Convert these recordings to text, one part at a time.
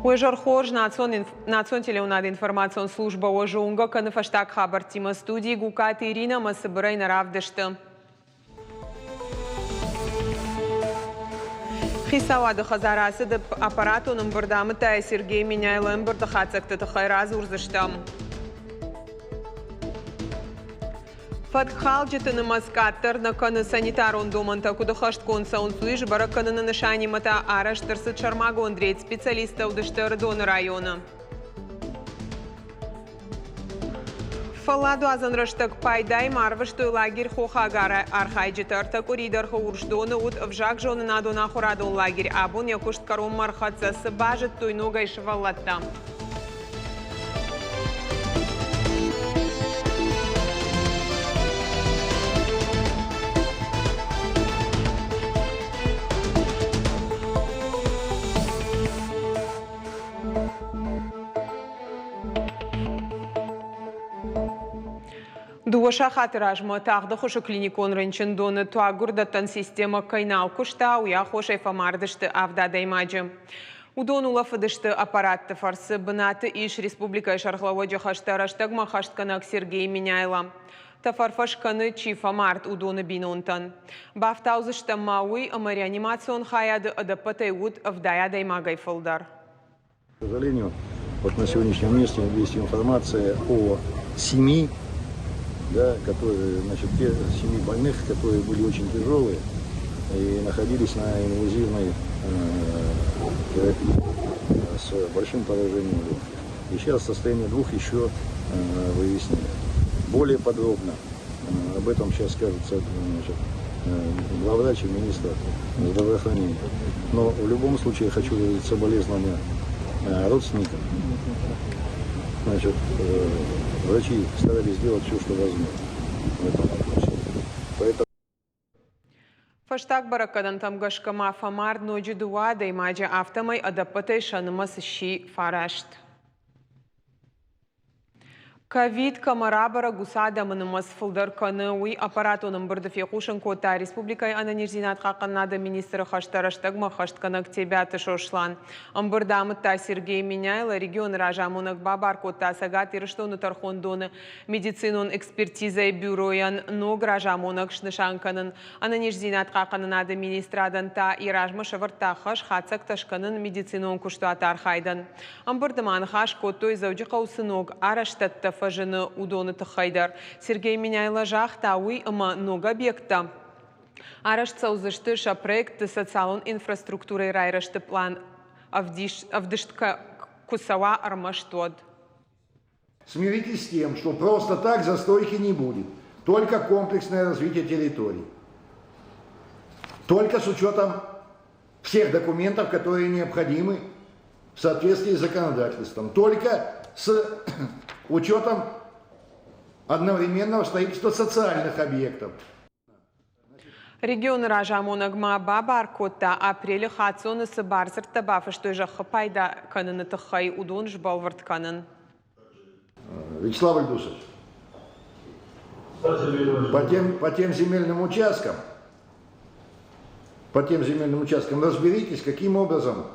Уе зӕр хорз, национ, национ телеуынады информацион службӕ уӕ зонгӕ кӕны фӕстаг хабӕрттимӕ студийы Гукаты Иринӕ ӕмӕ цыбырӕй нӕ равдысты. Хицауады хӕдзар ацыд аппаратон ӕмбырд амыдта Сергей Меняйло ӕмбырды хатдзӕгты тыххӕй радзурдзыстӕм. Фӕткхалджыты нымӕц къаддӕр нӕ кӕны санитарон домӕнтӕ куыд ӕххӕстгонд цӕуынц, уый сбӕрӕг кӕныны нысанимӕ та арӕзт ӕрцыд сӕрмагонд рейд специалисттӕ уыдысты Ӕрыдоны районы. Фӕлладуадзӕн рӕстӕг пайдаимӕ арвыстой лагерь хохаг архайджытӕ. Ӕртӕ къуыри дӕргъы Урсдоны уыд ӕвзагзонынадон ахуырадон лагерь. Абон йӕ куыст кӕронмӕ ӕрхӕццӕ. Цы базыдтой ногӕй сывӕллӕттӕ? Дыууӕ сахаты размӕ тагъды хуызы клиникон рынчындоны туаггуырдӕттӕн системӕ кӕй нал куыста, уый аххосӕй фӕмард сты авд адӕймаджы. Уыдон улӕфыдысты аппаратты фӕрцы. Бынаты ис республикӕйы сӕргълӕууӕджы хӕстӕ рӕстӕгмӕ хӕстгӕнӕг Сергей Меняйло. Тӕфӕрфӕс кӕны, чи фӕмард, уыдоны бинонтӕн. Бафтаудзыстӕм ма уый, ӕмӕ реанимацион хайады ӕдӕппӕтӕй уыд 70 адӕймагӕй фылдӕр. К сожалению, вот на сегодняшнем месте есть информация о семи, да, которые, значит, те семи больных, которые были очень тяжелые и находились на инвазивной терапии с большим поражением легких. И сейчас состояние двух еще выяснили. Более подробно об этом сейчас скажут значит, главврач и министр здравоохранения. Но в любом случае я хочу выразить соболезнования родственникам. Значит, врачи старались сделать все, что возможно в этом вопросе. Поэтому Фӕстаг бӕрӕггӕнӕнтӕм гӕсгӕ ма фӕмард ноджы дыууӕ адӕймаджы, афтӕмӕй ӕдӕппӕтӕй сӕ нымӕц сси фараст. Ковид кӕмӕ рабӕрӕг, уыцы адӕмы нымӕц фылдӕр кӕны, уый аппаратон ӕмбырды фехъусын кодта республикӕйы ӕнӕниздзинад хъахъхъӕнынады министры хӕстӕ рӕстӕгмӕ ӕххӕстгӕнӕг Тебиаты Сослан. Ӕмбырд амыдта Сергей Меняйло, регионы разамонӕг бабар кодта Цӕгат Ирыстоны тӕрхондоны Медицинон экспертизӕйы бюройӕн ног разамонӕг снысан кӕнын, ӕнӕниздзинад хъахъхъӕнынады министрадӕн та йӕ размӕ сӕвӕрдта хӕс хатдзӕгтӕ скӕнын медицинон куыстуаты архайдӕн. Ӕмбырды ма ныхас кодтой Дзӕуджыхъӕуы цы ног арӕзтӕдтӕ фӕзыны, уыдоны тыххӕй дӕр. Сергей Меняйло загъта, уый ӕмӕ ног объекттӕ арӕзт цӕудзысты сӕ проектты социалон инфраструктурӕйы райрӕзты пълан ӕвдыст куы цӕуа, ӕрмӕст уӕд. Смиритесь с тем, что просто так застройки не будет. Только комплексное развитие территорий. Только с учетом всех документов, которые необходимы в соответствии с законодательством. Только с учетом одновременного строительства социальных объектов. Регионы разамонӕг ма бабар кодта, апрелы хаццоны цы бардзырдтӕ бафыстой зӕххы пайда кӕныны тыххӕй, уыдон сбӕлвырд кӕнын. Вячеслав Ильдусович, по тем земельным участкам, по тем земельным участкам разберитесь, каким образом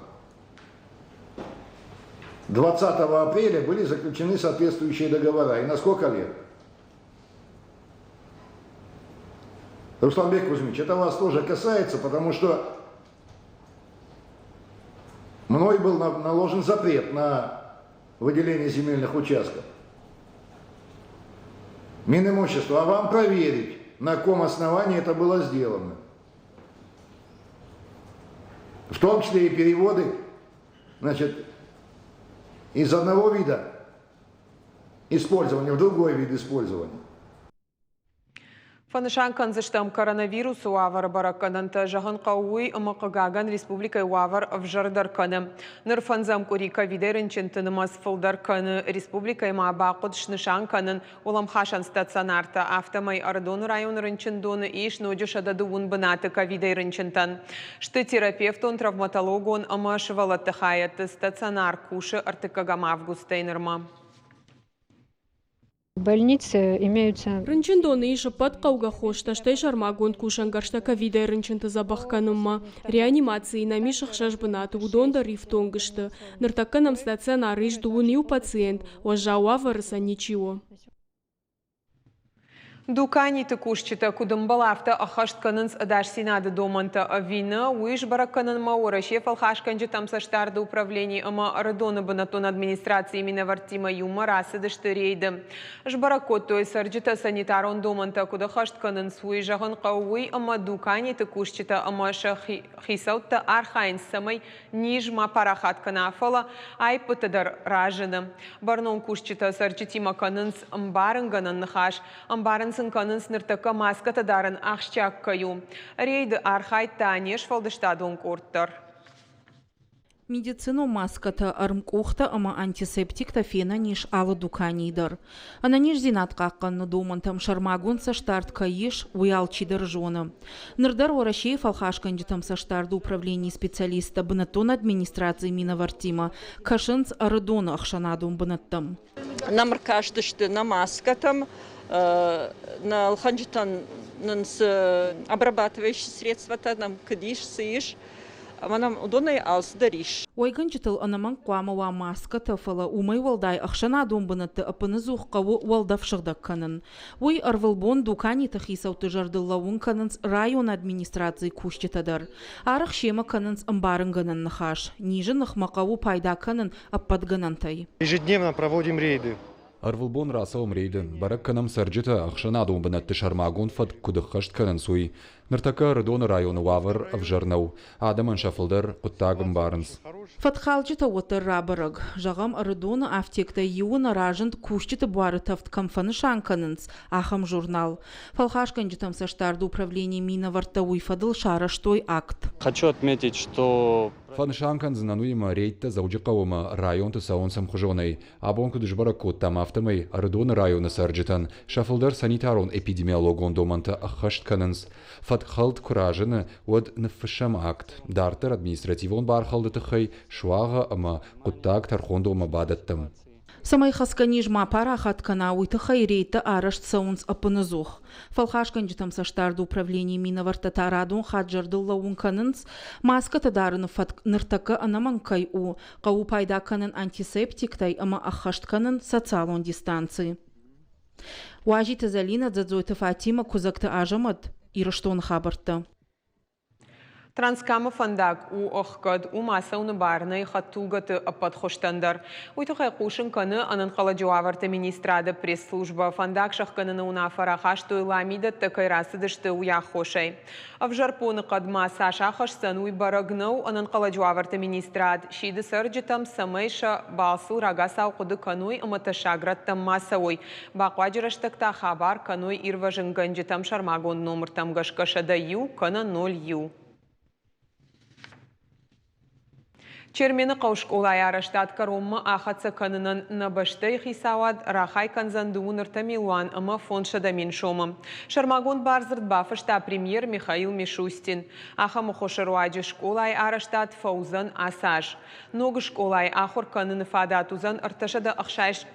20 апреля были заключены соответствующие договора и на сколько лет. Русланбек Кузьмич, это вас тоже касается, потому что мной был наложен запрет на выделение земельных участков. Минимущество, а вам проверить, на каком основании это было сделано. В том числе и переводы значит, из одного вида использования в другой вид использования. Фӕнысан кӕндзыстӕм коронавирусы уавӕры бӕрӕггӕнӕнтӕ. Зӕгъын хъӕуы уый, ӕмӕ хъыгагӕн республикӕйы уавӕр ӕвзӕрдӕр кӕны. Ныр фӕндзӕм къуыри ковидӕй рынчынты нымӕц фылдӕр кӕны. Республикӕйы ма бахъуыд снысан кӕнын уӕлӕмхасӕн стационартӕ. Афтӕмӕй Ӕрыдоны районы рынчындоны ис ноджы 130 бынаты ковидӕй рынчынтӕн. Сты терапевтон, травматологон ӕмӕ сывӕллӕтты хайӕдты. Стационар кусы ӕртыккӕгӕм августӕй нырмӕ. Больницы имеются. Рынчындоны ис ӕппӕт хъӕугӕ хостӕ, стӕй сӕрмагонд кусӕнгӕрзтӕ ковидӕй рынчынты дзӕбӕх кӕнынмӕ. Реанимацийы нӕм ис ӕхсӕз бынаты, уыдон дӕр ифтонг сты. Ныртӕккӕ нӕм стационары ис дыууын иу пациент, уӕззау уавӕры сӕ ничи у. Дуканиты кусджытӕ куыд ӕмбӕлы, афтӕ ӕххӕст кӕнынц ӕдасдзинады домӕнтӕ ӕви нӕ, уый сбӕрӕг кӕнынмӕ Уӕрӕсе фӕлхасгӕнджытӕм цӕстдарды управлени ӕмӕ Ӕрыдоны бынӕттон администрацийы минӕвӕрттимӕ иумӕ рацыдысты рейды. Сбӕрӕг кодтой, цӕрджытӕ санитарон домӕнтӕ куыд ӕххӕст кӕнынц, уый. Зӕгъын хъӕуы уый, ӕмӕ дуканиты кусджытӕ ӕмӕ сӕ хицӕуттӕ архайынц, цӕмӕй низ ма парахат кӕна, фӕлӕ аиппытӕ дӕр разыны. Бӕрнон кусджытӕ цӕрджытимӕ кӕнынц ӕмбарынгӕнӕн ныхас, ӕмбарын сын кӕнынц, ныртӕккӕ маскӕтӕ дарын ахсджиаг кӕй у. Рейды архайдта не сфӕлдыстадон къорд дӕр. Медицинон маскӕтӕ, ӕрмкъухтӕ ӕмӕ антисептиктӕ фенӕн ис алы дуканийы дӕр. Ӕнӕниздзинад хъахъхъӕныны домӕнтӕм сӕрмагонд цӕстдард кӕй ис, уый алчидӕр зоны. Ныр дӕр Уӕрӕсейы фӕлхасгӕнджытӕм цӕстдарды управленийы специалисттӕ бынӕттон администрацийы минӕвӕрттимӕ кӕсынц Ӕрыдоны ӕхсӕнадон бынӕттӕм. Нӕм ӕркастысты нӕ маскӕтӕм, нӕ ӕлхӕнджытӕн нын цы обрабатывающие средствотӕ нӕм куыд ис, цы ис, ӕмӕ нӕм уыдонӕй алцыдӕр ис. Уӕйгӕнджытыл ӕнӕмӕнг хъуамӕ уа маскӕтӕ, фӕлӕ уымӕй уӕлдай ӕхсӕнадон бынӕтты ӕппынӕдзух хъӕуы уӕлдӕф сыгъдӕг кӕнын. Уый ӕрвылбон дуканиты хицӕутты зӕрдыл лӕууын кӕнынц районы администрацийы кусджытӕ дӕр. Арӕх семӕ кӕнынц ӕмбарынгӕнӕн ныхас. Низы ныхмӕ хъӕуы пайда кӕнын ӕппӕт гӕнӕнтӕй. Ежедневно проводим рейды. Ӕрвылбон рацӕуӕм рейды, бӕрӕг кӕнӕм цӕрджытӕ ӕхсӕнадон бынӕтты сӕрмагонд фӕтк куыд ӕххӕст кӕнынц, уый. Ныртӕккӕ Ӕрыдоны районы уавӕр ӕвзӕр нӕу. Адӕмӕн сӕ фылдӕр хъуыддаг ӕмбарынц. Фӕткхалджытӕ уӕддӕр рабӕрӕг. Зӕгъӕм, Ӕрыдоны афтектӕй иуы нӕ разынд кусджыты буары тӕвд кӕм фӕнысан кӕнынц, ахӕм журнал. Фӕлхасгӕнджытӕм цӕстдарды управленийы минӕвӕрттӕ уый фӕдыл сарӕзтой акт. Хочу отметить, что Фӕнысан кӕндзынӕн уыимӕ, рейдтӕ Дзӕуджыхъӕуы ӕмӕ районты цӕуынц ӕмхуызонӕй. Абон куыд сбӕрӕг кодтам, афтӕмӕй Ӕрыдоны районы цӕрджытӕн сӕ фылдӕр санитарон-эпидемиологон домӕнтӕ ӕххӕст кӕнынц. Фӕткхӕлд куы разыны, уӕд ныффыссӕм акт. Дарддӕр административон бархӕлды тыххӕй суагъӕ ӕмӕ хъуыддаг тӕрхондонмӕ бадӕттӕм. Цӕмӕй хӕцгӕ низ ма парахат кӕна, уый тыххӕй рейдтӕ арӕзт цӕуынц ӕппынӕдзух. Фӕлхасгӕнджытӕм цӕстдарды управленийы минӕвӕрттӕ та радон хатт зӕрдыл лӕууын кӕнынц, маскӕтӕ дарыны фӕтк ныртӕккӕ ӕнӕмӕнг кӕй у, хъӕуы пайда кӕнын антисептиктӕй ӕмӕ ӕххӕст кӕнын социалон дистанци. Уазиты Зӕлинӕ, Дзӕдзойты Фатимӕ, Куыдзӕгты Азӕмӕт, Ирыстоны хабӕрттӕ. Транскамы фӕндаг у ӕхгӕд, уым ацӕуыны бар нӕй хӕдтулгӕты ӕппӕт хуызтӕн дӕр. Уый тыххӕй хъусын кӕны Ӕнӕнхъӕлӕджы уавӕрты министрады пресс-службӕ. Фӕндаг сӕхгӕныны уынаффӕ рахастой ламидӕттӕ кӕй рацыдысты, уый аххосӕй. Ӕвзӕр боныхъӕд ма цас ахӕсдзӕн, уый бӕрӕг нӕу. Ӕнӕнхъӕлӕджы уавӕрты министрад сиды цӕрджытӕм, цӕмӕй сӕ балцыл рагацау хъуыды кӕной ӕмӕ тӕссаг рӕттӕм ма цӕуой. Бахъуаджы рӕстӕг та хабар кӕной ирвӕзынгӕнджытӕм сӕрмагонд номыртӕм гӕсгӕ 101 кӕнӕ 01. Чермены хъӕу скъолайы арӕзтад кӕронмӕ ахӕццӕ кӕнынӕн нӕ бӕстӕйы хицауад рахай кӕндзӕн 33 милуан ӕмӕ 500 мин сомы. Сӕрмагонд бардзырд бафыста премьер Михаил Мишустин. Ахӕм ӕххуысы руаджы скъолайы арӕзтад фӕуыдзӕн ацы аз. Ног скъолайы ахуыр кӕныны фадат уыдзӕн 360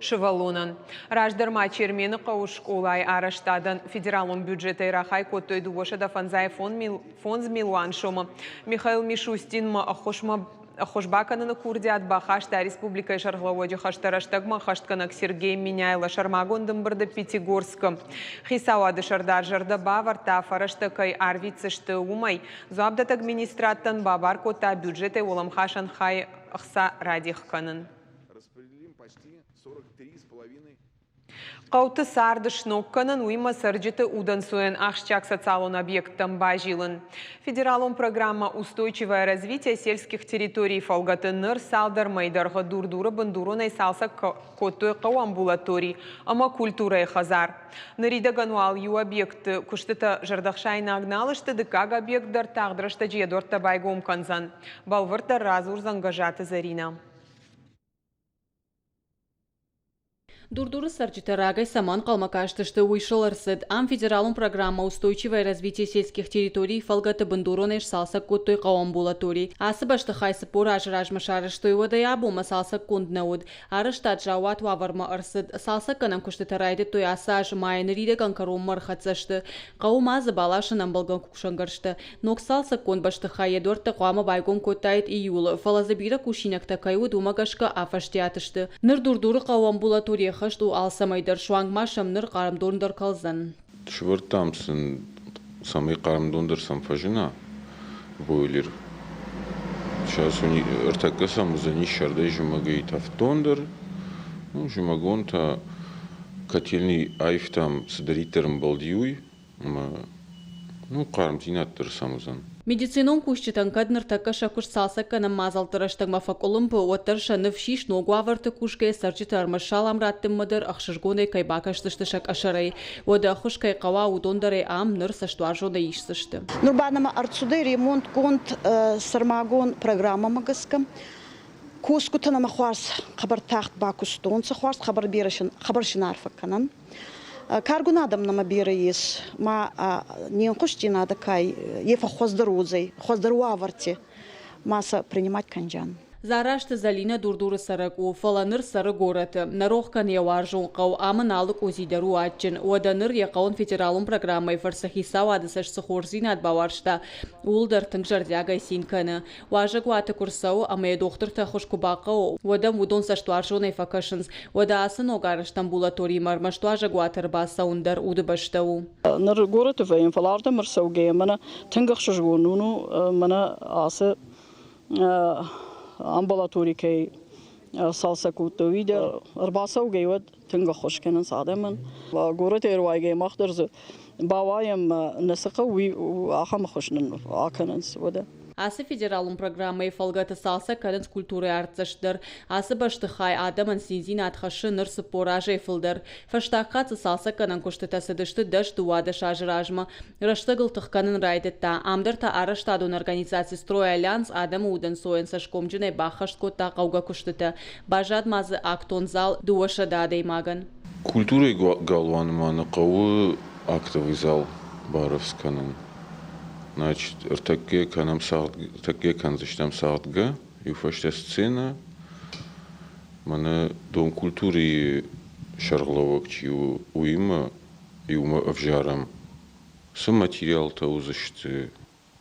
сывӕллонӕн. Раздӕр ма Чермены хъӕуы скъолайы арӕзтадӕн федералон бюджетӕй рахай кодтой 255 милуан сомы. Михаил Мишустинмӕ ӕххуысмӕ ӕххуыс бакӕныны курдиат бахаста республикӕйы сӕргълӕууӕджы хӕстӕ рӕстӕгмӕ ӕххӕстгӕнӕг Сергей Меняйло сӕрмагонд ӕмбырды Пятигорскы. Хицауады сӕрдар зӕрдӕ бавӕрдта, фӕрӕзтӕ кӕй арвитдзысты, уымӕй. Дзуапдӕттӕг министрадтӕн бабар кодта бюджетӕй уӕлӕмхасӕн хай ӕхца радих кӕнын. Хъӕуты цард сног кӕнын, уыимӕ цӕрджыты удӕнцойӕн ахсджиаг социалон объекттӕм базилын. Федералон программӕ «Устойчивое развитие сельских территорий» фӕлгӕты ныр цалдӕр мӕйы дӕргъы Дур-Дуры бындуронӕй цалцӕг кодтой хъӕуы амбулатори ӕмӕ культурӕйы хӕдзар. Ныридӕгӕн уал иу объекты куыстытӕ зӕрдӕхсаинаг нал сты, дыккаг объект дӕр тагъд рӕстӕджы йӕ дуӕрттӕ байгом кӕндзӕн. Бӕлвырддӕр радзурдзӕн Гӕззаты Зӕринӕ. Дур-Дуры цӕрджытӕ рагӕй цӕмӕ ӕнхъӕлмӕ кастысты, уый сыл ӕрцыд. Ам федералон программӕ «Устойчивое развитие сельских территорий» фӕлгӕты бындуронӕй сцалцӕг кодтой хъӕуы амбулатори. Ацы бӕстыхай 40 азы размӕ сарӕзтой, уӕдӕй абонмӕ цалцӕггонд нӕ уыд. Арӕзтад заууат уавӕрмӕ ӕрцыд. Цалцӕггӕнӕн куыстытӕ райдыдтой ацы аз майы, ныридӕгӕн кӕронмӕ ӕрхӕццӕ сты. Хъӕуы ма дзы баласын ӕмбӕлгӕ кусӕнгӕрзтӕ. Ног цалцӕггонд бӕстыхай йӕ дуӕрттӕ хъуамӕ байгом кодтаид июлы, фӕлӕ дзы бирӕ кусинӕгтӕ кӕй уыд, уымӕ гӕсгӕ афӕстиат сты. Ныр Дур-Дуры хъӕуы амбулаторийы ӕххӕст у алцӕмӕй дӕр, суанг ма сӕм ныр хъарм дон дӕр кӕлдзӕн. Сывӕрдтам сын, цӕмӕй хъарм дон дӕр сӕм фӕзына, бойлер. Сейчас ӕртӕккӕ сӕм уыдзӕнис сӕрдӕй зымӕгӕй тӕвддон дӕр, ну, зымӕгон та котельный аивтам цыдӕриддӕр ӕмбӕлди, уый ӕмӕ ну, хъармдзинад дӕр сӕм уыдзӕн. Медицинон кусджытӕн кӕд ныртӕккӕ сӕ куыст цалцӕггӕнӕн мадзӕлтты рӕстӕгмӕ фӕкъуылымпы, уӕддӕр сӕ ныфс ис, ног уавӕрты кусгӕйӕ цӕрджытӕ ӕрмӕст салам раттынмӕ дӕр ӕхсызгонӕй кӕй бакӕсдзысты сӕ къӕсӕрӕй. Уӕдӕ ӕххуыс кӕй хъӕуа, уыдон дӕр ӕй ам ныр цӕстуарзонӕй исдзысты. Нур ба нӕмӕ ӕрцудӕй ремонтгонд сӕрмагонд программӕмӕ гӕсгӕ. Косгутӕ нӕмӕ хуарз хъӕбӕр тагъд бакустонцӕ, хуарз хъӕбӕр берӕ хъӕбӕр син арфӕ кӕнӕн. Каргун адӕм нӕмӕ берӕ ес, ма не нхусдзийнадӕ ка е фӕххуӕздӕр уодзӕй, хуӕздӕр уавӕрти ма сӕ принимать кӕнджан. Дзарасты Зӕлинӕ Дур-Дуры цӕрӕг у, фӕлӕ ныр цӕры горӕты. Нӕ рох кӕны йӕ уарзон хъӕу, ам ын алы къудзи дӕр у адджын. Уӕдӕ ныр йӕ хъӕуӕн федералон программӕйы фӕрцы хицауады цӕст цы хорздзинад бауарзта, ууыл дӕр тынг зӕрдиагӕй цин кӕны. Уазӕгуаты куы рцӕуы ӕмӕ йӕ дохтырты ӕххуыс куы бахъӕуы, уӕд ӕм уыдон цӕстуарзонӕй фӕкӕсынц. Уӕдӕ ацы ногарӕзт амбулаторимӕ ӕрмӕст уазӕгуаты ӕрбацӕуын дӕр удыбӕстӕ у. Ныр горӕты вӕййӕм, фӕлӕ ардӕм ӕрцӕугӕйӕ мӕнӕ тынг ӕхсызгон у, мӕнӕ ацы амбулатори кӕй цалцӕг кодтой, уый дӕр ӕрбацӕугӕ уӕд тынг ӕххуыс кӕнынц адӕмӕн. Горӕтӕй ӕруайгӕйӕ мах дӕр дзы бауайӕм, нӕ цы хъӕуы, уый ахӕм ӕххуыс нын акӕнынц, уӕдӕ. Ацы федералон программӕйы фӕлгӕты цалцӕг кӕнынц культурӕйы артдзӕст дӕр. Ацы бӕстыхай адӕмӕн циндзинад хӕссы ныр 40 азӕй фылдӕр. Фӕстаг хатт дзы цалцӕггӕнӕн куыстытӕ цыдысты 10-12 азы размӕ. Рӕстӕгыл тых кӕнын райдыдта. Ам дӕр та арӕзтадон организаци «Стройальянс» адӕмы удӕнцойӕн цӕсгомджынӕй баххӕст кодта хъӕугӕ куыстытӕ. Баззад ма дзы актон зал 200 адӕймагӕн. Культурӕйы галуаны ма нӕ хъӕуы актовый зал барӕвдз кӕнын. Значит, ӕртӕккӕ кӕнӕм цагъд, ӕртӕккӕ кӕндзыстӕм цагъдгӕ, иу фӕстӕ сценӕ. Мӕнӕ Дом культурӕйы сӕргълӕууӕг чи у, уыимӕ иумӕ ӕвзарӕм, цы материалтӕ уыдзысты,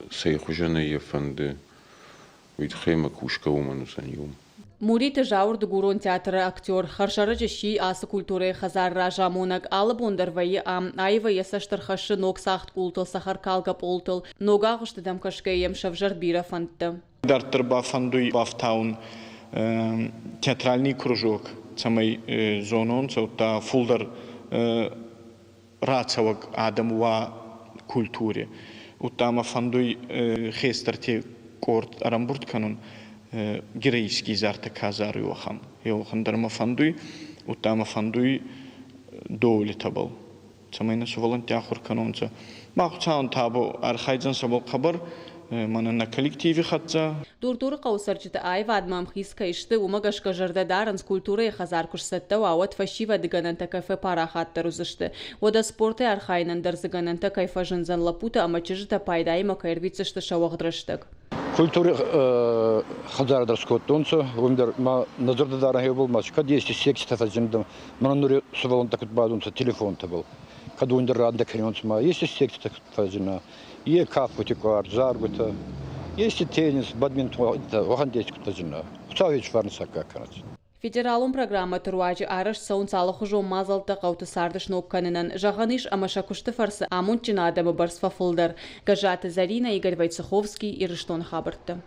цӕй хуызӕнӕй йӕ фӕнды, уый тыххӕй мӕ кусгӕ уымӕн уыдзӕн иу. Муриты Зауыр дыгурон театры актер, хӕрзӕрӕджы сси ацы культурӕйы хӕдзары разамонӕг. Алы бон дӕр вӕййы ам. Аивӕй йӕ цӕст ӕрхӕссы ног цагъд къултыл, цӕхӕркалгӕ пъолтыл. Ног агъуыстытӕм кӕсгӕйӕ йӕм сӕвзӕрд бирӕ фӕндтӕ. Дарддӕр бафӕндуй бафтаун театральный кружок, цӕмӕй зононцӕ, удта фулдӕр рацӕуӕг адӕм уа культури. Удта мӕ фӕндуй хестӕрти къорд ӕрӕмбурд кӕнун, героический зартӕ ка заруй, уӕхӕн. Еуӕхӕн дӕр мӕ фӕндуй, удта мӕ фӕндуй доулитӕбӕл, цӕмӕй нӕ сувӕллӕнтти ахур кӕнонцӕ. Мах Хуцауӕн табу, архайдзӕн сӕбӕл хъӕбӕр, мӕнӕ нӕ коллективи хӕццӕ. Дур-Дуры хъӕуы цӕрджытӕ аивадмӕ ӕмхиц кӕй сты, уымӕ гӕсгӕ зӕрдӕ дарынц, культурӕйы хӕдзар куы сцӕттӕ уа, уӕд фӕсивӕды гӕнӕнтӕ кӕй фӕпарахатдӕр уыдзысты. Уӕдӕ спортӕй архайынӕн дӕр дзы гӕнӕнтӕ кӕй фӕзындзӕн, лӕппутӕ ӕмӕ чызджытӕ пайдаимӕ кӕй ӕрвитдзысты сӕ уӕгъд рӕстӕг. Культури хӕдзар дӕр скодтонцӕ, уым дӕр ма нӕ зӕрдӕдарӕн хебӕл ма кӕд ести секцитӕ фӕззиндӕн, мӕнӕ нур сувӕллӕнттӕ куд бадунцӕ телефонтӕбӕл, кӕд уин дӕр рандӕ кӕнонцӕ ма ести секцитӕ куд фӕззина, е кафгути къуар, заргутӕ, ести теннис, бадминтон, уӕхӕн дести куд фӕззина. Хуцауи фарн саккаг кӕнӕд. Федералон программӕты руаджы арӕзт цӕуынц алыхуызон мадзӕлттӕ хъӕуты царды сног кӕнынӕн. Зӕгъӕн ис, ӕмӕ сӕ куысты фӕрцы амондджын адӕмы бӕрц фӕфылдӕр. Гӕззаты Зӕринӕ, Игорь Войцеховский, Ирыстоны хабӕрттӕ.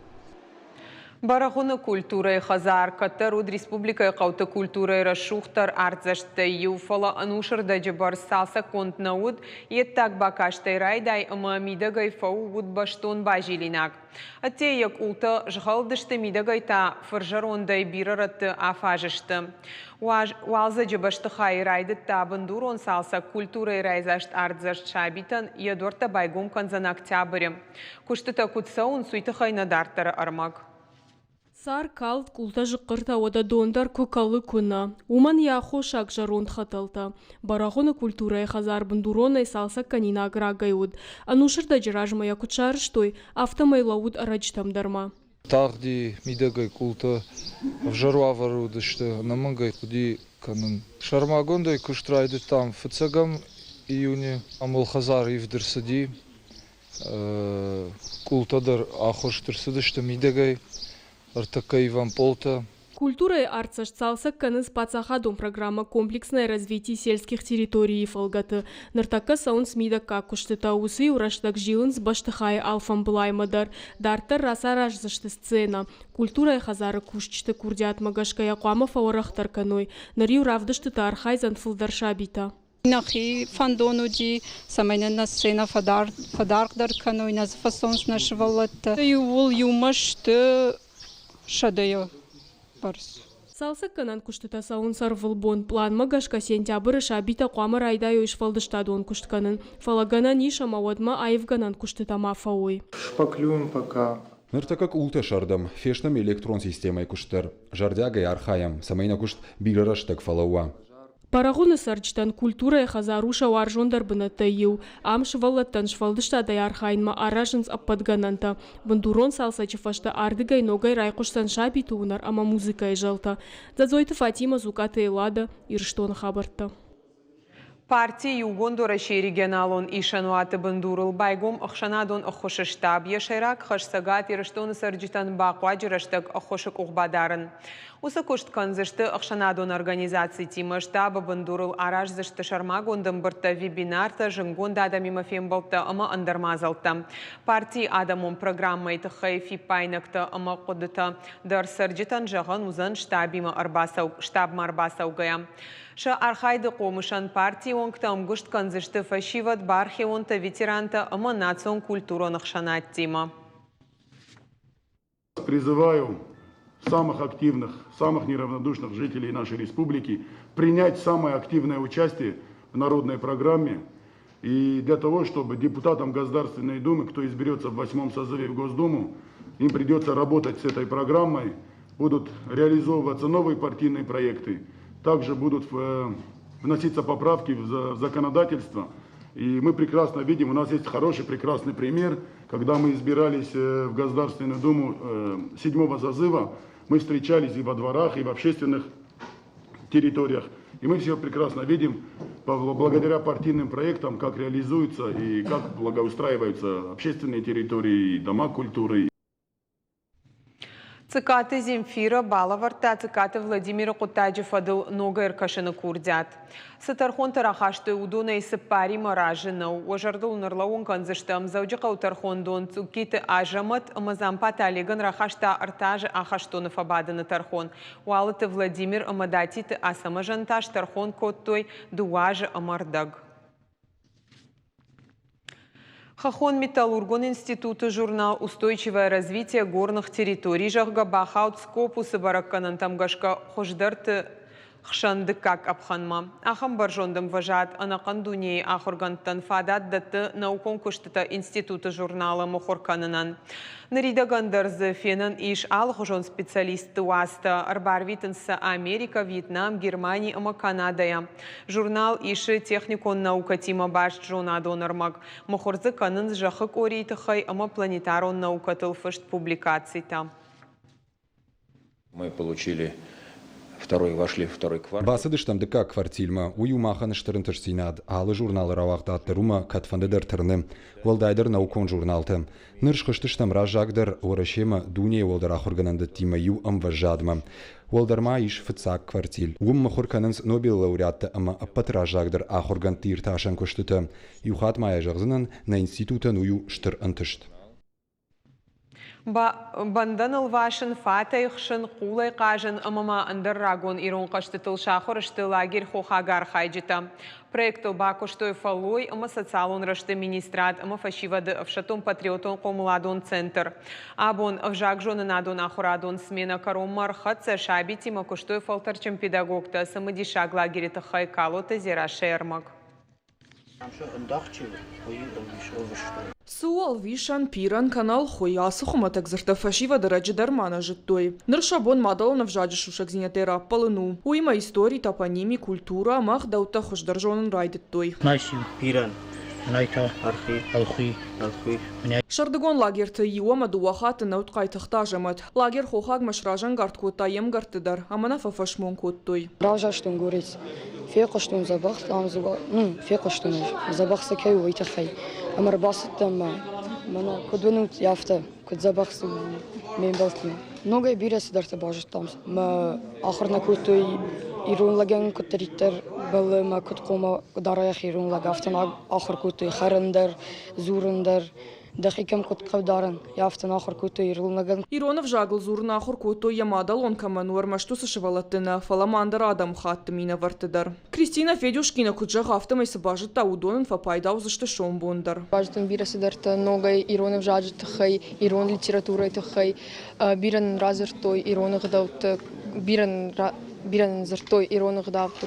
Бӕрӕгъуыны культурӕйы хӕдзар кӕддӕр уыд республикӕйы хъӕуты культурӕйы рӕсугъддӕр артдзӕсттӕй иу, фӕлӕ ӕнусырдӕджы бӕрц цалцӕггонд нӕ уыд, йе ддаг бакастӕй райдай ӕмӕ мидӕгӕй фӕу уыд бӕстон базилинаг. Ӕдде йӕ къултӕ згъӕлдысты, мидӕгӕй та фырзӕрондӕй бирӕ рӕтты афаз сты. Уалдзӕджы бӕстыхайы райдыдта бындурон цалцӕг культурӕйы райдзаст артдзӕст сабитӕн йӕ дуӕрттӕ байгом кӕндзӕн октябры. Куыстытӕ куыд цӕуынц, уый тыххӕй нӕ дарддӕры ӕрмӕг. Цар калд, къултӕ зыхъхъыртӕ, уӕдӕ дон дӕр куы кӕлы, куы нӕ. Уымӕн йӕ аххосаг зӕронд хӕтӕлтӕ. Бӕрӕгъуыны культурӕйы хӕдзар бындуронӕй цалцӕггӕнинаг рагӕй уыд. Ӕнусырдӕджы размӕ йӕ куыд сарӕзтой, афтӕмӕй лӕууыд ӕрӕджытӕм дӕр ма. Тагъди мидӕгӕй къултӕ ӕвзӕр уавӕры уыдысты, ӕнӕмӕнгӕй хъуыди кӕнын. Сӕрмагондӕй куыст райдыдтам фыццӕгӕм июны. Ам хӕдзар ивд ӕрцыди, къултӕ дӕр ахуырст ӕрцыдысты мидӕгӕй, ӕртӕккӕ ивӕм пъолтӕ. Культурӕйы артдзӕст цалцӕг кӕнынц паддзахадон программӕ «Комплексное развитие сельских территорий»-йы фӕлгӕты. Ныртӕккӕ цӕуынц мидӕггаг куыстытӕ, уыцы-иу рӕстӕг зилынц бӕстыхайы алфӕмбылаймӕ дӕр. Дарддӕр рацараздзысты сценӕ. Культурӕйы хӕдзары кусджыты курдиатмӕ гӕсгӕ йӕ хъуамӕ фӕуӕрӕхдӕр кӕной. Ныр-иу равдыстыты архайдзӕн фылдӕр сабитӕ. Нӕхи фӕндон уыди, цӕмӕй нын нӕ сценӕ фӕдаргъдӕр кӕной, нӕ дзы фӕцӕуынц нӕ сывӕллӕттӕ. Иууыл иумӕ сты сӕдӕйы бӕрц. Цалцӕггӕнӕн куыстытӕ цӕуынц ӕрвылбон. Пъланмӕ гӕсгӕ сентябры сабитӕ хъуамӕ райдайой сфӕлдыстадон куыст кӕнын, фӕлӕ гӕнӕн ис ӕмӕ уӕдмӕ аивгӕнӕн куыстытӕ ма фӕуой. Шпаклюем пока. Ныртӕккӕ къултӕ сӕрдӕм, фестӕм электрон системӕйы куыст дӕр. Зӕрдиагӕй архайӕм, цӕмӕй нӕ куыст бирӕ рӕстӕг фӕлӕууа. Бӕрӕгъуыны цӕрджытӕн культурӕйы хӕдзар у сӕ уарзондӕр бынӕттӕй иу. Ам сывӕллӕттӕн сфӕлдыстадӕй архайынмӕ аразынц ӕппӕт гӕнӕнтӕ. Бындурон цалцӕджы фӕстӕ ардыгӕй ногӕй райхъуысдзӕн сабиты уынӕр ӕмӕ музыкӕйы зӕлтӕ. Дзӕдзойты Фатимӕ, Дзукъаты Эллада, Ирыстоны хабӕрттӕ. Парти Иугонд Уӕрӕсейы регионалон исӕнуаты бындурыл байгом ӕхсӕнадон ӕххуысы штаб. Йӕ сӕйраг хӕс Цӕгат Ирыстоны цӕрджытӕн бахъуаджы рӕстӕг ӕххуысы къух бадарын. Уыцы куыст кӕндзысты ӕхсӕнадон организацитимӕ, штабы бындурыл араздзысты сӕрмагонд ӕмбырдтӕ, вебинартӕ, зынгонд адӕмимӕ фембӕлдтӕ ӕмӕ ӕндӕр мадзӕлттӕ. Партийы адӕмон программӕйы тыххӕй фиппаинӕгтӕ ӕмӕ хъуыдытӕ дӕр цӕрджытӕн зӕгъӕн уыдзӕн штабимӕ штабмӕ ӕрбацӕугӕйӕ. Сӕ архайды хъомысӕн партийы уӕнгтӕ ӕмгуыст кӕндзысты фӕсивӕд, бархионтӕ, ветерантӕ ӕмӕ национ-культурон ӕхсӕнадтимӕ. Призываю самых активных, самых неравнодушных жителей нашей республики принять самое активное участие в народной программе. И для того, чтобы депутатам Государственной Думы, кто изберется в восьмом созыве в Госдуму, им придется работать с этой программой, будут реализовываться новые партийные проекты, также будут вноситься поправки в законодательство. И мы прекрасно видим, у нас есть хороший, прекрасный пример, когда мы избирались в Государственную Думу седьмого созыва, мы встречались и во дворах, и в общественных территориях. И мы все прекрасно видим, благодаря партийным проектам, как реализуются и как благоустраиваются общественные территории, и дома культуры. Цыкаты Земфира балӕвӕрдта Цыкаты Владимиры хъуыддаджы фӕдыл ног ӕркӕсыны курдиат. Цы тӕрхонтӕ рахастой, уыдонӕй цыппаримӕ разы нӕу. Уӕ зӕрдыл ын ӕрлӕууын кӕндзыстӕм, Дзӕуджыхъӕуы тӕрхондон Цъуккиты Азӕмӕт ӕмӕ Дзампаты Олегӕн рахаста ӕртӕ азы ахӕстоны фӕбадыны тӕрхон. Уалыты Владимир ӕмӕ Датиты Ацӕмӕзӕн та стӕрхон кодтой дыууӕ азы ӕмӕ ӕрдӕг. Хӕххон-металлургон институты журнал «Устойчивое развитие горных территорий», зӕгъгӕ, бахауд Скопусы бӕрӕггӕнӕнтӕм гӕсгӕ хуыздӕрты хсӕн дыккаг къӕпхӕнмӕ. Ахӕм бӕрзонд ӕмвӕзад ӕнӕхъӕн дунейы ахуыргӕндтӕн фадат дӕтты наукон куыстытӕ институты журналы мыхуыр кӕнынӕн. Ныридӕгӕн дӕр дзы фенӕн ис алыхуызон специалистты уацтӕ, ӕрбарвитынц сӕ Америкӕ, Вьетнам, Германи ӕмӕ Канадӕйӕ. Журнал исы техникон наукӕтимӕ баст зонадон ӕрмӕг, мыхуыр дзы кӕнынц зӕххы къорийы тыххӕй ӕмӕ планетарон наукӕтыл фыст публикацитӕ. Мы получили второй, вошли в второй квартал. Бацыдыстӕм дыккаг квартилмӕ. Уый у махӕн стыр ӕнтыстдзинад. Алы журналы рауагъдад дӕр уымӕ кӕдфӕнды дӕр тырны. Уӕлдайдӕр наукон журналтӕ. Ныр схызтыстӕм раззагдӕр Уӕрӕсемӕ дунейы уӕлдӕр ахуыргӕнӕндӕттимӕ иу ӕмвӕзадмӕ. Уӕлдӕр ма ис фыццаг квартил. Уым мыхуыр кӕнынц Нобелы лауреаттӕ ӕмӕ ӕппӕт раззагдӕр ахуыргӕндты иртасӕн куыстытӕ. Иу хатт ма йӕ зӕгъдзынӕн, нӕ институтӕн уый у стыр ӕнтыст. Бӕндӕн ӕлвасын, фатӕй хсын, хъулӕй хъазын ӕмӕ ма ӕндӕр рагон ирон хъӕзтытыл сахуыр сты лагерь хохаг архайджытӕ. Проектыл бакуыстой фӕллой ӕмӕ социалон рӕзты министрад ӕмӕ фӕсивӕды ӕфсӕддон-патриотон хъомыладон центр. Абон ӕвзагзонынадон ахуырадон сменӕ кӕронмӕ ӕрхӕццӕ, сабитимӕ куыстой фӕлтӕрджын педагогтӕ цымыдисаг лагеры тыххӕй Калоты Дзерассӕйы ӕрмӕг. Цы у ӕлвисӕн, пирӕн кӕнӕ ӕлхуый, ацы хуымӕтӕг дзырдтӕ фӕсивӕд ӕрӕджы дӕр ма нӕ зыдтой. Ныр сӕ бон мадӕлон ӕвзаджы сусӕгдзинӕдтӕй раппӕлын у. Уыимӕ истори, топоними, культурӕ ӕмӕ ӕгъдӕуттӕ хуыздӕр зонын райдыдтой. Найсин, пирӕн, найтӕ, ӕлхуый, ӕлхуый. Сӕрдыгон лагерты иу ӕмӕ дыууӕ хатты нӕ уыд Хъайтыхъты Азӕмӕт. Лагер хохагмӕ сразӕнгард кодта йе мгӕртты дӕр ӕмӕ нӕ фӕфӕсмон кодтой. Равзӕрстон горец. Фехъуыстон дзӕбӕх, фехъуыстон ӕз, дзӕбӕх дзы кӕй у, уый тыххӕй. Ӕмӕ ӕрбацыдтӕн мӕ, мӕнӕ куыд уынут, афтӕ, куыд дзӕбӕх дзы у ме мбӕлттимӕ. Ногӕй бирӕ цыдӕртӕ базыдтам. Мӕ ахуыр нӕ кодтой ирон лӕгӕн куыддӕриддӕр бӕллы мӕ куыд хъуамӕ дара йӕхи ирон лӕг, афтӕ нӕ ахуыр кодтой хӕрын дӕр, дзурын дӕр. Дӕхи кӕм куыд хъӕвдарын, афтӕ ахуыр кодтой ирон лӕгӕн. Ирон ӕвзагыл дзурын ахуыр кодтой йӕ мадӕлон кӕмӕн у, ӕрмӕст уыцы сывӕллӕтты нӕ, фӕлӕ ма ӕндӕр адӕмыхатты минӕвӕртты дӕр. Кристинӕ Федюшкина куыд зӕгъы, афтӕмӕй цы базыдта, уыдон ын фӕпайда уыдзысты сомбон дӕр. Базыдтон бирӕ цыдӕртӕ ногӕй ирон ӕвзаджы тыххӕй, ирон литературӕйы тыххӕй. Бирӕ нын радзырдтой ирон ӕгъдӕутты, бирӕ нын дзырдтой ирон ӕгъдӕутты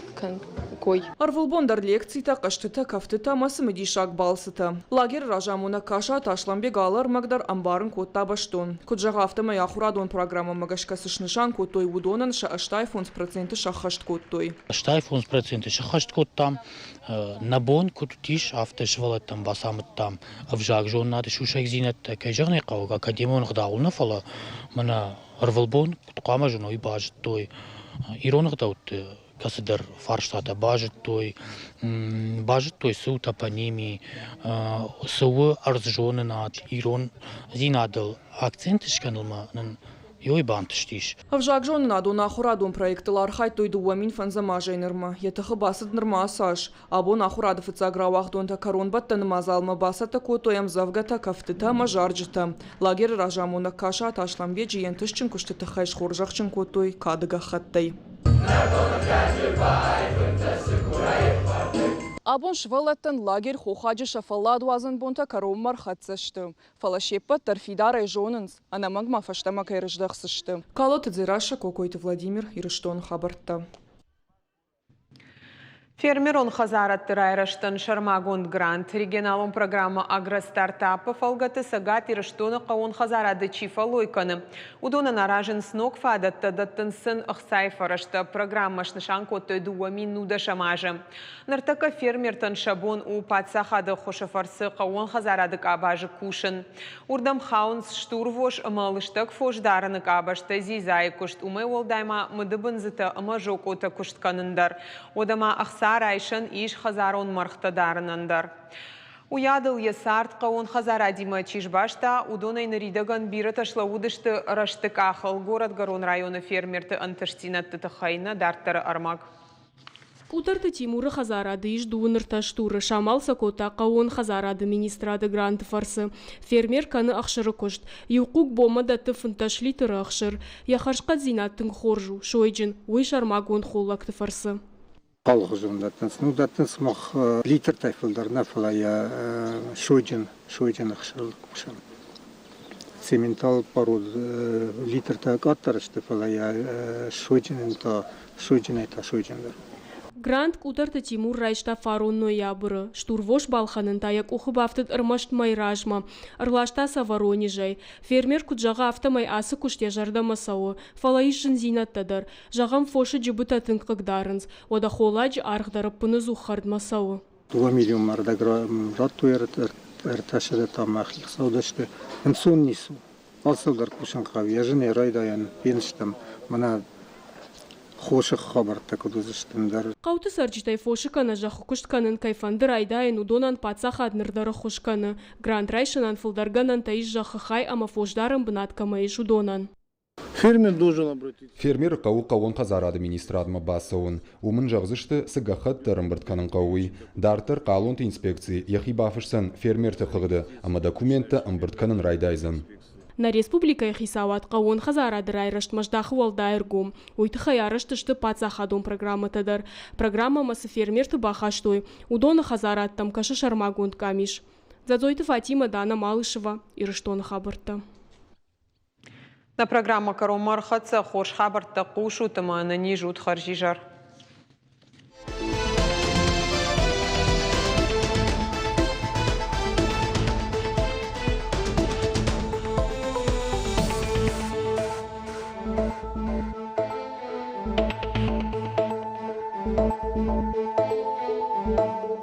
кой. Ӕрвылбон дӕр лекцитӕ, хъӕзтытӕ, кӕфтытӕ ӕмӕ цымыдисаг балцытӕ. Лагеры разамонӕг Касаты Аслӕнбег алы ӕрмӕг дӕр ӕмбарын кодта бӕстон. Куыд зӕгъы, афтӕмӕй ахуырадон программӕмӕ гӕсгӕ цы снысан кодтой, уыдонӕн сӕ 85% сӕххӕст кодтой. 85% сӕххӕст кодтам. Нӕ бон куыд уыдис, афтӕ сывӕллӕттӕн бацамыдтам ӕвзагзонынады сусӕгдзинӕдтӕ. Кӕй зӕгъын ӕй хъӕуы, академион ӕгъдауыл нӕ, фӕлӕ мӕнӕ ӕрвылбон куыд хъуамӕ зоной, базыдтой ирон ӕгъдӕутты кӕцыдӕр фарстатӕ базыдтой, базыдтой цы у топоними, цы у ӕрдззонынад, ирондзинадыл акцент скӕнынмӕ нын ёй бантыстис. Ӕвзагзонынадон ахуырадон проектыл архайдтой 2005 азӕй нырмӕ. Йӕ тыхы бацыд нырма ацы аз. Абон ахуырады фыццаг рауагъдонтӕ кӕронбӕттӕны мадзалмӕ бацӕттӕ кодтой ӕмдзӕвгӕтӕ, кӕфтытӕ ӕмӕ зарджытӕ. Лагеры разамонӕг Касаты Аслӕнбеджы йе нтыстджын куысты тыххӕй схорзӕхджын кодтой кады гӕххӕттӕй. Абон сывӕллӕттӕн лагерь Хохаджы сӕ фӕлладуадзӕн бонтӕ кӕронмӕ ӕрхӕццӕ сты. Фӕлӕ се ппӕт дӕр фидарӕй зонынц, ӕнӕмӕнг ма фӕстӕмӕ кӕй рыздӕхдзысты. Калоты Дзерассӕ, Кокойты Владимир, Ирыстоны хабӕрттӕ. Фермерон хӕдзарадты райрӕзтӕн сӕрмагонд грант регионалон программӕ «Агростартап»-ы фӕлгӕты Цӕгат Ирыстоны хъӕууон хӕдзарады чи фӕллой кӕны, уыдонӕн аразынц ног фадӕттӕ, дӕттынц сын ӕхцайы фӕрӕзтӕ. Программӕ снысан кодтой 2010 азы. Ныртӕккӕ фермертӕн сӕ бон у паддзахады ӕххуысы фӕрцы хъӕууон хӕдзарады къабазы кусын. Уырдӕм хауынц стурвос ӕмӕ лыстӕг фос дарыны къабӕзтӕ, дзидзайы куыст, уымӕй уӕлдай ма мыдыбындзытӕ ӕмӕ зокъотӕ куыст кӕнын дӕр. Уӕдӕ ма ӕхца райсӕн ис хӕдзарон мӕргътӕ дарынӕн дӕр. Уыйадыл йӕ цард хъӕууон хӕдзарадимӕ чи сбаста, уыдонӕй ныридӕгӕн бирӕтӕ слӕууыдысты рӕзты къахыл. Горӕтгӕрон районы фермерты ӕнтыстдзинӕдты тыххӕй нӕ дарддӕры ӕрмӕг. Къутӕрты Тимуры хӕдзарады ис дыууын ӕртӕ стуры, самал сӕ кодта хъӕууон хӕдзарады министрады гранты фӕрцы. Фермер кӕны ӕхсыры куыст. Иу хъуг бонмӕ дӕтты 15 литры ӕхсыр. Йӕ хӕрзхъӕддзинад тынг хорз у, сойджын, уый сӕрмагонд холлӕгты фӕрцы. Алыхуызон дӕттынц. Ну, дӕттынц мах литртӕй фылдӕр нӕ, фӕлӕ йӕ сойджын, сойджын ӕхсырыл кусӕм. Цементал пород литртӕ къаддӕр сты, фӕлӕ йӕ сойджынӕн та сойджынӕй та сойджындӕр. Грант Къутӕрты Тимур райста фарон ноябры. Стурвос балхӕнын та йӕ къухы бафтыд ӕрмӕст мӕй размӕ. Ӕрласта сӕ Воронежӕй. Фермер куыд зӕгъы, афтӕмӕй ацы куыст йӕ зӕрдӕмӕ цӕуы. Фӕлӕ ис зындзинӕдтӕ дӕр. Зӕгъӕм, фосы джыбытӕ тынг хъыгдарынц. Уӕдӕ холладжы аргъ дӕр ӕппыныдзух хӕрдмӕ цӕуы. Дыууӕ миллионмӕ ӕрдӕг радтой ӕртӕсӕдӕ та мӕхи хицаудӕсты. Ӕнцон ницы у. Алцӕуыл дӕр кусын хъӕуы. Йӕ зынӕй райдайӕн фенстӕм, мӕнӕ хосы хабӕрттӕ куыд уыдзысты ӕндӕр. Хъӕуты цӕрджытӕй фосы кӕнӕ зӕххы куыст кӕнын кӕй фӕнды райдайын, уыдонӕн паддзахад ныр дӕр ӕххуыс кӕны. Грант райсынӕн фылдӕр гӕнӕнтӕ ис зӕххы хай ӕмӕ фосдарӕн бынат кӕмӕ ис, уыдонӕн. Фермер должен обратиться. Фермеры хъӕуы хъӕууон хӕдзарады министрадмӕ бацӕуын. Уым ын зӕгъдзысты, цы гӕххӕтт ӕрӕмбырд кӕнын хъӕуы, уый. Дарддӕр хъалонты инспекци йӕхи бафысдзӕн фермерты хыгъды ӕмӕ документтӕ ӕмбырд кӕнын райдайдзӕн. Нӕ республикӕйы хицауад хъӕууон хӕдзарады райрӕзтмӕ здахы уӕлдай ӕргом. Уый тыххӕй арӕзт сты паддзахадон программӕтӕ дӕр. Программӕмӕ цы фермерты бахастой, уыдоны хӕдзарадтӕм кӕсы сӕрмагонд къамис. Дзӕдзойты Фатимӕ, Дана Малышева, Ирыстоны хабӕрттӕ. Нӕ программӕ кӕронмӕ ӕрхӕццӕ. Хорз хабӕрттӕ хъусут ӕмӕ ӕнӕниз ут. Хӕрзизӕр.